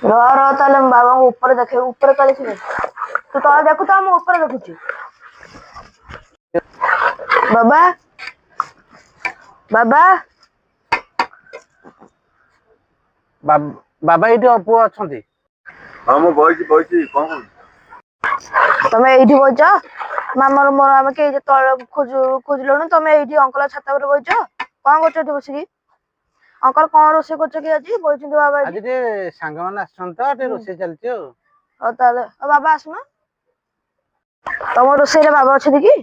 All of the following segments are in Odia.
ରହ ରହ, ତାହେଲେ ମୁଁ ବାବାଙ୍କୁ ଉପରେ ଦେଖେଇବି। ଉପରେ କାଳେ ଥିବେ। ତୁ ତଳେ ଦେଖୁଥା, ମୁଁ ଉପରେ ଦେଖୁଛି। ବାବା, ବାବା। ବାବା, ଏଇଠି ପୁଅ ଅଛନ୍ତି। ହଁ, ମୁଁ ବଇଛି ବଇଛି, କଣ କହୁଛୁ? ତମେ ଏଇଠି ବଇଛ? ମାମାର ମୋର ଆମେ କେହି ତଳେ ଖୋଜୁ ଖୋଜିଲୁଣୁ, ତମେ ଏଇଠି ଅଙ୍କଲ ଛାତ ଉପରେ ବଇଛ। କଣ କରୁଛ ଏଠି ବସିକି? ଅଙ୍କଲ, କଣ ରୋଷେଇ କରୁଛ କି ଆଜି? ବଇଛନ୍ତି ବାବା ଆଜି ଟିକେ ସାଙ୍ଗମାନେ ଆସିଛନ୍ତି ତ, ଟିକେ ରୋଷେଇ ଚାଲିଛି ଆଉ। ହଉ ତାହେଲେ। ଆଉ ବାବା ଆସୁନ। ତମ ରୋଷେଇରେ ବାବା ଅଛନ୍ତି କି?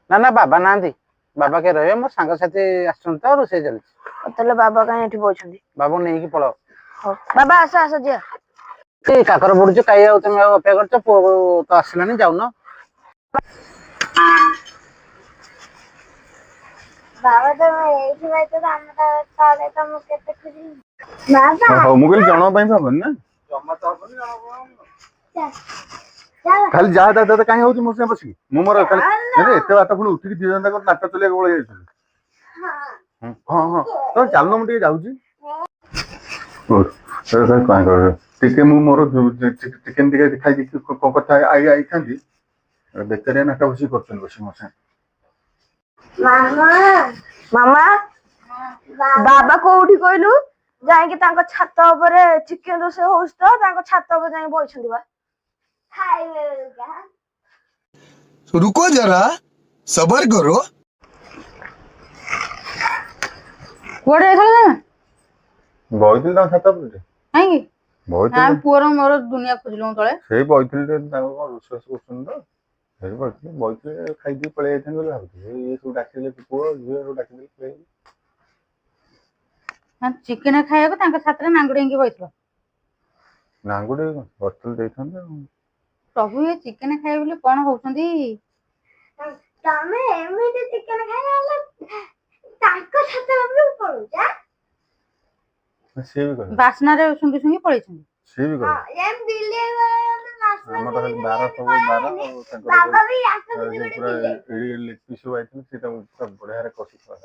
ନା ନା, ବାବା ନାହାନ୍ତି। ବାବା କିଏ ରହିବେ? ମୋ ସାଙ୍ଗସାଥି ଆସିଛନ୍ତି ତ, ରୋଷେଇ ଚାଲିଛି। ତାହେଲେ ବାବା କାହିଁ ଏଠି ବଇଛନ୍ତି? ବାବୁ ନେଇକି ପଳାଅ। ହଉ ବାବା, ଆସ ଆସ, ଯିବା। ଏ କାକର ପଡୁଛି କାଇ, ଆଉ ତମେ ଆଉ ଅପେକ୍ଷା କରୁଛ? ପୁଅ ତ ଆସିଲାଣି, ଯାଉନ। ବାବା, ତମେ ଏଇଠି ବଇଛ ତ, ଆମେ ତଳେ ତମକୁ କେତେ ଖୋଜିଲୁ ବାବା। ହଉ, ମୁଁ କହିଲି ଜଣଙ୍କ ପାଇଁ ତ ହବନି ନା। ଜମା ତ ହବନି। ଖାଲି ଯାହା ଦାଦା କାହିଁ ହଉଛି ମୋ ସାଙ୍ଗେ ବସିକି? ମୁଁ ମୋର ଖାଲି ଏତେ ବାଟ ପୁଣି ଉଠିକି ଦି ଜଣ ଯାକ ନାଟ ଚଲେଇବାକୁ ପଳେଇ ଯାଇଛନ୍ତି। ହଁ ହଁ, ତମେ ଚାଲୁନ, ମୁଁ ଟିକେ ଯାଉଛି ଟିକେ। ମୁଁ ମୋର ଚିକେନ ଟିକେ ଖାଇକି କଥା ଆଇଥାନ୍ତି। ବେକାରିଆ ନାଟ ବସିକି କରୁଛନ୍ତି ବସି ମୋ ସାଙ୍ଗେ। ମାମା। ମାମା, ବାବା କୋଉଠି କହିଲୁ? ଯାଇକି ତାଙ୍କ ଛାତ ଉପରେ ଚିକେନ ରୋଷେଇ ହଉଛି ତ, ତାଙ୍କ ଛାତ ଉପରେ ଯାଇକି ବଇଛନ୍ତି ବା। ଖାଇବେ ବୋଲିକା। रुको जरा, सबर करो। କୁଆଡେ ଯାଇଥିଲ ତମେ? ବଇଥିଲି ତାଙ୍କ ଛାତ ଉପରେ। କାହିଁକି? ବଇଥିଲି। ଆମେ ପୁଅର ମୋର ଦୁନିଆ ଖୋଜିଲୁ ତଳେ। ସେଇ ବଇଥିଲି ଟିକେ, ତାଙ୍କ କଣ ରୋଷେଇ କରୁଛନ୍ତି ତ, ସେଇ ବଇଥିଲି ବଇଥିଲି, ଖାଇକି ପଳେଇ ଯାଇଥାନ୍ତି ବୋଲି ଭାବୁଥିଲି। ଇଏ ସବୁ ଡାକିଲେ, ପୁଅ ଝିଅ ସବୁ ଡାକିଦେଲେ, ପଳେଇ। ଚିକେନ ଖାଇବାକୁ ତାଙ୍କ ଛାତରେ ନାଙ୍ଗୁଡି ହେଇକି ବଇଥିଲ? ନାଙ୍ଗୁଡି ବସିଥିଲେ, ଦେଇଥାନ୍ତେ ଆଉ। ପ୍ରଭୁ, ଏ ଚିକେନ ଖାଇବେ ବୋଲି କଣ ହଉଛନ୍ତି? ତମେ ଏମିତି ଚିକେନ ଖାଇଲେ ତାଙ୍କ ଛାତ ଉପରକୁ ପଳଉଛ? ସିଏ ବି କହିବେ। ବାସ୍ନାରେ ଶୁଙ୍ଘି ଶୁଙ୍ଘି ପଳେଇଛନ୍ତି। ସିଏ ବି କହିବେ। ଏମିତି ବିଲେଇ ଆମର ଖାଲି ବାର, ସବୁ ବାର ଆଉ ତାଙ୍କର ବାବା ବି ଆସନ୍ତି। ଯୋଉ ପୁରା ଏଡ଼ି ଏଡ଼ି ଲେଗ ପିସ୍ ସବୁ ଆଇଥିଲେ, ସେ ତାକୁ ପୁରା ବଢିଆରେ କଷିଥିଲା।